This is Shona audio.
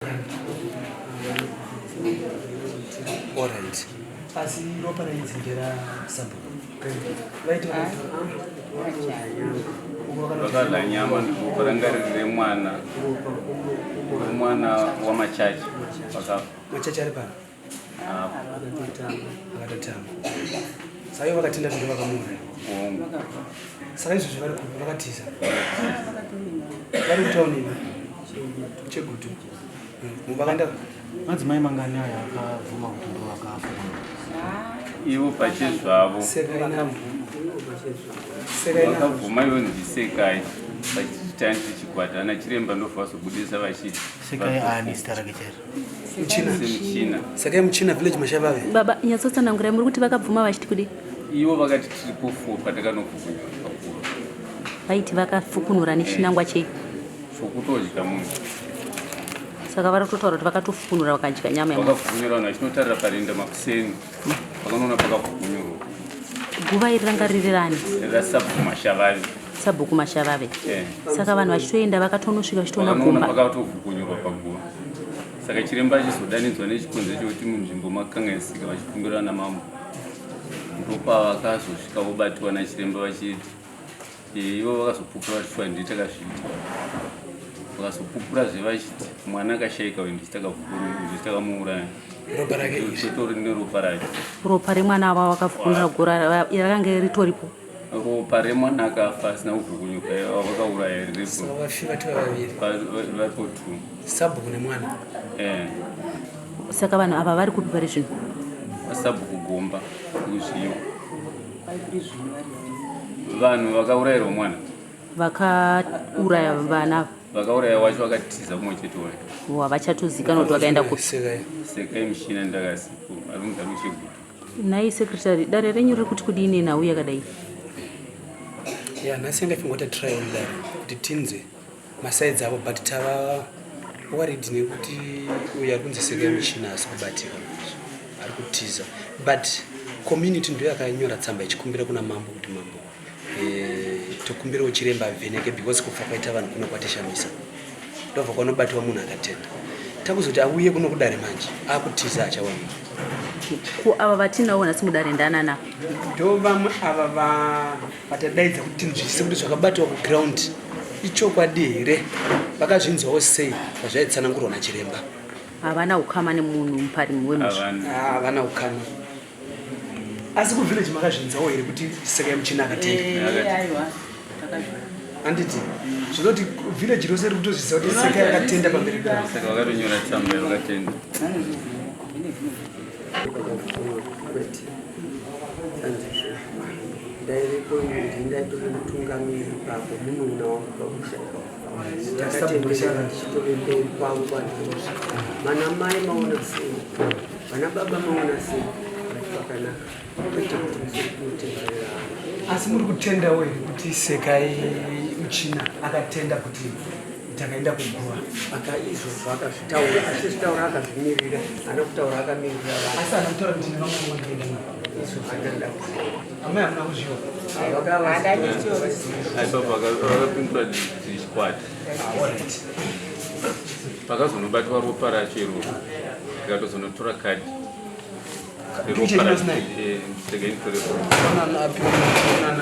Mangani? Alright. Asi ropa rainzi ndera sabhuku. Vaiti vakadya nyama ropa ranga riri remwana remwana wamachachi vakafa. Machachi ari pano? Akatotama. Saka ivo vakatenda kuti vakamuuraya. Saka izvozvi vari kupi? Vakatiza. Vari kutauni ipi? Chegutu. Vakaenda madzimai mangani aya akabvuma kuti ndo vakafa? Ivo pachezvavo. Vakabvuma ivo ndisekai vachiti tani tichikwata ana chiremba ndobva vazobudisa vachiti Sekai ani zita rake chairo? Muchina. Semuchina. Sekai Muchina village Mashavave. Baba, nyatsotsanangurai muri kuti vakabvuma vachiti kudii? Ivo vakati tiri kufu patakanofukunyura pakuru. Vaiti vakafukunura nechinangwa chei? Chokutodya munhu. Saka vari kutotaura kuti vakatofukunura vakadya nyama yemunhu. Vakafukunyura vanhu vachinotarira parinda makuseni. Vakanoona pakafukunyurwa. Guva iri ranga riri rani? Rasabhuku Mashavave. Sabhuku Mashavave. Eh. Saka vanhu vachitoenda vakatonosvika vachitoona Vakanoona gomba. pakatofukunyurwa paguva. Saka chiremba achizodanidzwa nechikonzero chekuti munzvimbo makanganisika vachikumbira namambo. Ndopavakazosvika vobatiwa nachiremba vachiti ivo vakazopupura vachiti ndii takazviita. Vakazopupurazve vachiti mwana akashaika uyu ndisu takamuuraya. Ropa rake iri. Totori neropa rake. Ropa remwana ava vakafukunura gora rakange ritoripo. Ropa remwana akafa asina kuvhukunyuka vakauraya riripo. Saka vafi vatova vaviri. Varipo two. Sabhuku nemwana. Eh. Saka vanhu ava vari kupi pari zvino? Sabhuku Gomba kuzviyo. Vanhu vakaurayirwa mwana. Vakauraya vana. Vakauraya wacho vakatiza kumwe chete wacho. Havachatozikanwa kuti vakaenda kupi. Sekai. Sekai Muchina ndakasipo ari mugari weChegutu. Nhai secretary, dare renyu riri kuti kudii nenhau yakadai? Ya, nhasi yanga ifingota trial mudare kuti tinzwe masides avo but tava worried nekuti uyu ari kunzi Sekai Muchina asi kubatika manje ari kutiza but community ndiyo yakanyora tsamba ichikumbira kuna mambo kuti mambo tokumbirawo chiremba avheneke because kufa kwaita vanhu kuno kwatishamisa ndobva kwanobatiwa munhu akatenda takuzoti auye kuno kudare manje akutiza achawanikwa. Ko ava vatinawo nhasi mudare ndanana? Ndo vamwe ava vatadaidza kuti tinzwisise kuti zvakabatiwa kuground ichokwadi here vakazvinzwawo sei pazvaitsanangurwa nachiremba. Havana ukama nemunhu mupari wemhosva. Havana ukama. Asi kuvillage makazvinzwawo here kuti Sekai Muchina akatenda? Aiwa, takazvinzwa. Handiti zvinoti village rose riri kutozviziva kuti Sekai akatenda pamberi pevanhu. Saka vakatonyora tsamba yavakatenda. Kwete, handizvo. Ndaivepo ini ndini ndaitove mutungamiri ipapo munun'una wangu pamusha ipapo. Takatenderera tichitove mberi kwangu vanhu. Vana mai maona sei? Vana baba maona sei? Vati pakanaka. Kwete kuti musiri kunotenderera. Asi muri kutendawo here kuti Sekai Muchina akatenda kuti takaenda kuguva? Aka izvozvo akazvitaura, achizvitaura akazvimirira, haana kutaura akamirira vanhu. Asi haana kutaura kuti nevamwe vangu ndakaenda navo. Izvozvo handina kuziva. Amai hamuna kuzviona? Aipa vakapindura chikwata. Alright. Pakazonobatwa ropa racho iroro ndikatozonotora kadhi. Picture Ropa racho inozi nai? regai nditore Onana apiwa onana.